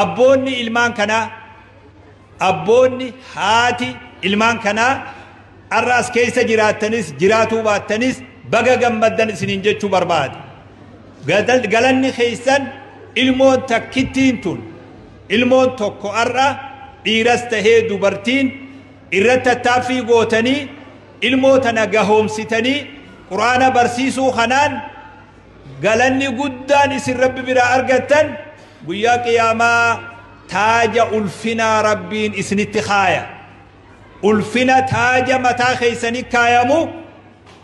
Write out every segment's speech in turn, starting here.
Abboonni ilmaan kanaa, abboonni haati ilmaan kanaa har'a as keessa jiraattanis jiraatuu baattanis baga gammaddan isiniin jechuu barbaada. Galanni keessan ilmoon takkittiin tun, ilmoon tokko har'a dhiiras tahee dubartiin irratti tattaaffii gootanii ilmoo tana gahoomsitanii quraana barsiisuu kanaan galanni guddaan isin Rabbi biraa argattan guyyaa qiyaamaa taaja ulfinaa Rabbiin isinitti kaaya. Ulfina taaja mataa keessanii kaayamu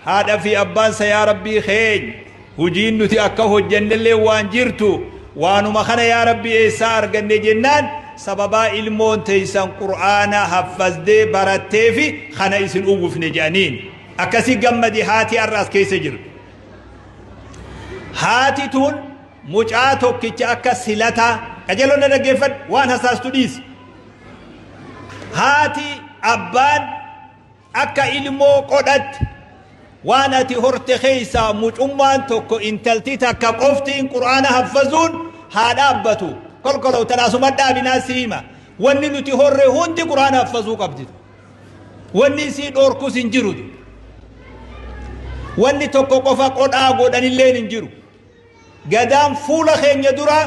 haadha fi abbaansa yaa Rabbii keenya hujiin nuti akka hojjennellee waan jirtu waanuma kana yaa Rabbi eessaa arganne jennaan sababaa ilmoon teessan qur'aana haffazdee barattee fi kana isin uwwifne jedhaniin. Akkasii gammadi haati har'a as keessa jirtu. Haati tun mucaa tokkicha akka silataa qajeeloo na dhaggeeffadhu waan hasaastu dhiisi. Haati abbaan akka ilmoo qodhatti waan ati horte keessaa mucummaan tokko intalti takka qoftiin qur'aana haffazuun haa dhaabbatu. Kolkolow tanaasuma dhaabinaa si hima. Wanni nuti horre hundi qur'aana haffazuu qabdi. Wanni isii dhorkus hin jiru. Wanni tokko qofa qodhaa godhanilleen hin jiru. Gadaan fuula keenya dura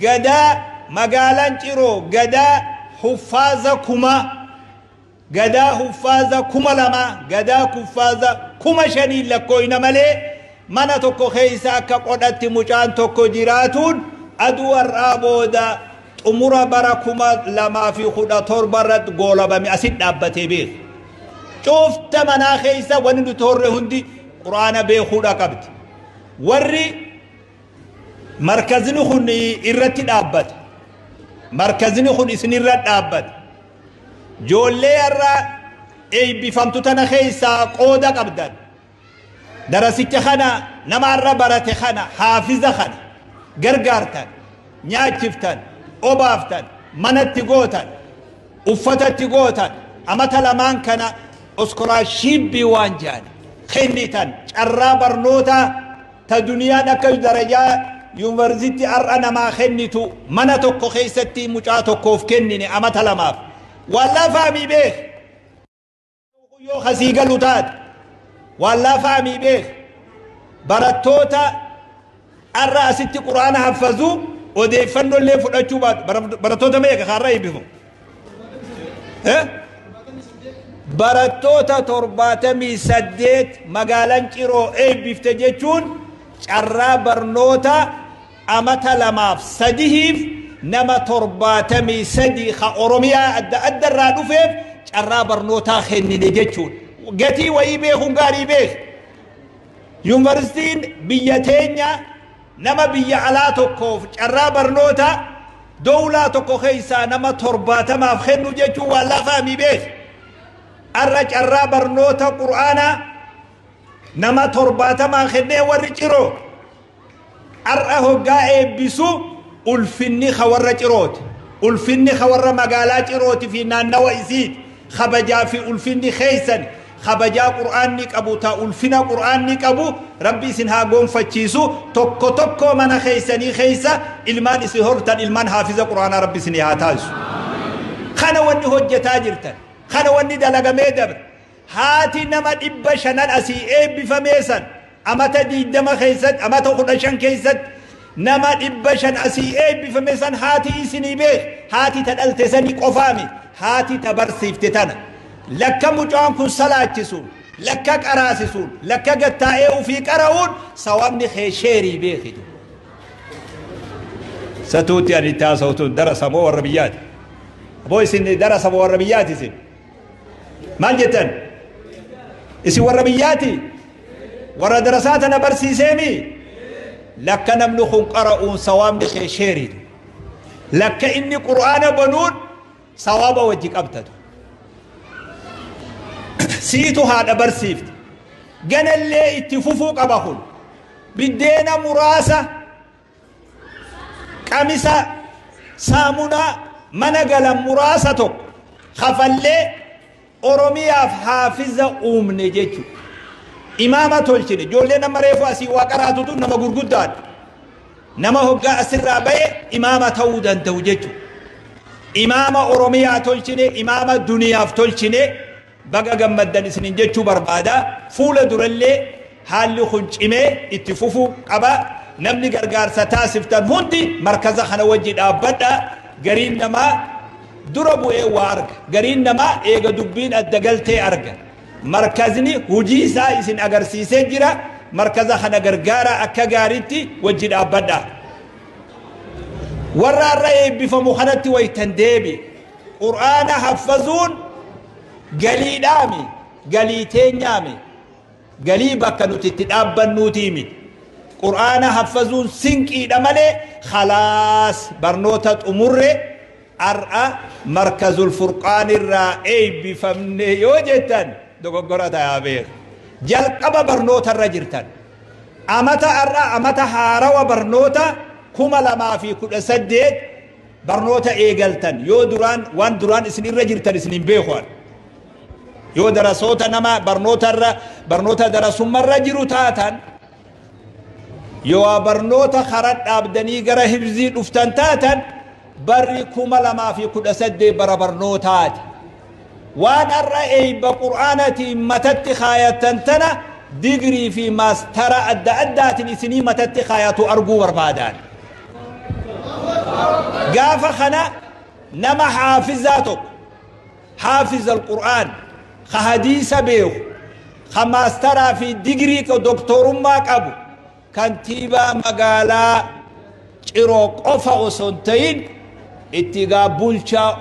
gadaa magaalaan Ciroo gadaa huffaaza kuma, gadaa huffaaza 2000, gadaa huffaaza 5000 lakkooyna malee mana tokko keessa akka qodhatti mucaan tokko jiraatuun aduu har'aa booda xumura bara 2017 irratti goolabame asit dhaabbatee beeku. Cufta manaa keessa wanni nuti horre hundi quraana beekuudha qabdi. Warri markazni kun irratti dhaabbate, markazni kun isinirra dhaabbate, ijoollee har'a eebbifamtu tana keessaa qooda qabdan. Darasicha kana nama har'a barate kana haafiza kana gargaartan, nyaachiftan, obaaftan, manatti gootan, uffatatti gootan, amata lamaan kana iskolaashiippii waan jedhan kennitan, carraa barnoota ta duniyaan akka darajaa yuunivarsiitii har'a namaa kennitu mana tokko keessatti mucaa tokkoof kennine amata lamaaf. Waan laafaamii beek yoo kasii galu taate waan laafaamii beek. Barattoota har'a asitti quraana haffazuu odeeffannoo illee fudhachuu baatu. Barattoota meeqa har'a eebbifamu? Barattoota 78 magaalaan Ciroo eebbifte jechuun carraa barnoota amata lamaaf sadihiif nama 73 ka Oromiyaa adda adda irraa dhufeef carraa barnootaa kennine jechuudha. Gatii wayii beekuun gaarii beek. Yuunivarsiitiin biyya teenya nama biyya alaa tokkoof carraa barnoota dowlaa tokko keessaa nama 70f kennu jechuun waan lafaamii beek. Har'a carraa barnoota qur'aanaa nama 70 kennee warri Ciroo har'a hoggaa eebbisu ulfinni ka warra Cirooti. Ulfinni ka warra magaalaa Cirooti fi naannawa isiiti. Kabajaa fi ulfinni keessan kabajaa qur'aanni qabu ta ulfina qur'aanni qabu Rabbi isin haa gonfachiisu. Tokko tokko mana keessanii keessa ilmaan isin hortan ilmaan haafiza qur'aanaa Rabbi isin haa taasisu. Kana wanni hojjetaa jirtan, kana wanni dalagamee dabre. Haati nama 500 asii eebbifamee san amata 20 keessatti, amata 15 keessatti nama 500 asii eebbifame san haati isinii beek. Haati ta dhalte sanii qofaami, haati ta barsiifte tana. Lakka mucaan kun salaachisuun, lakka qaraasisuun, lakka gattaa'ee ofii qara'uun sawaabni kee sheerii beekitu. Satuutti ani itti haasa'u darasa moo warra biyyaati? Aboo isin darasa moo warra biyyaati isin? Maal jettan? Isin warra biyyaati? Warra darasaa tana barsiiseemi? Lakka namni kun qara'uun sawaabni kee sheeriitu. Lakka inni qur'aana banuun sawaaba wajji qabtatu. Siitu haadha barsiifte. Ganallee itti fufuu qaba kun. Biddeena muraasa qamisa saamunaa mana galan muraasa tokko kafallee Oromiyaaf haafiza uumne jechuudha. Imaama tolchine. Ijoollee nama reefu asii waa qaraatutu nama gurguddaadha. Nama hoggaa asirraa bahe imaama ta'uu danda'u jechuudha. Imaama Oromiyaa tolchine, imaama duniyaaf tolchine, baga gammaddan isinin jechuu barbaada. Fuula durallee haalli kun cimee itti fufuu qaba. Namni gargaarsa taasiftan hundi markaza kana wajji dhaabbadha. Gariin namaa dura bu'ee waa arga, gariin namaa eega dubbiin adda galtee arga. Markazni hujii isaa isin agarsiisee jira. Markaza kana gargaara, akka gaariitti wajji dhaabbadha. Warra har'a eebbifamu kanatti waytan deebi, Qur'aana haffazuun galiidhaami, galii teenyaami, galii bakka nuti itti dhaabbannuutii miti. Qur'aana haffazuun sinqiidha malee khalaas barnoota xumurre, har'a Markazul Furqaan irraa eebbifamne yoo jettan dogoggora ta'aa beeku. Jalqaba barnoota irra jirtan. Amata har'a amata haarawa barnoota 2018 barnoota eegaltan. Yoo duraan waan duraan isin irra jirtan isin hin beeku. Yoo darasoota nama barnoota irra barnoota darasummaa jiru taatan, yoo barnoota karaa dhaabdanii gara hifzii dhuftan taatan, barri 2018 bara barnootaati. Waan har'a eeyba Qur'aanatiin matatti kaayattan tana digirii fi maastara adda addaatiin isinii matatti kaayatu arguu barbaadan. Gaafa kana nama haafizaa tokko, haafiza Alqur'aan, ka hadiisa beeku, ka maastaraa fi digirii doktorummaa qabu, kantiibaa magaalaa Ciroo qofa osoo hin ta'in itti gaa bulchaa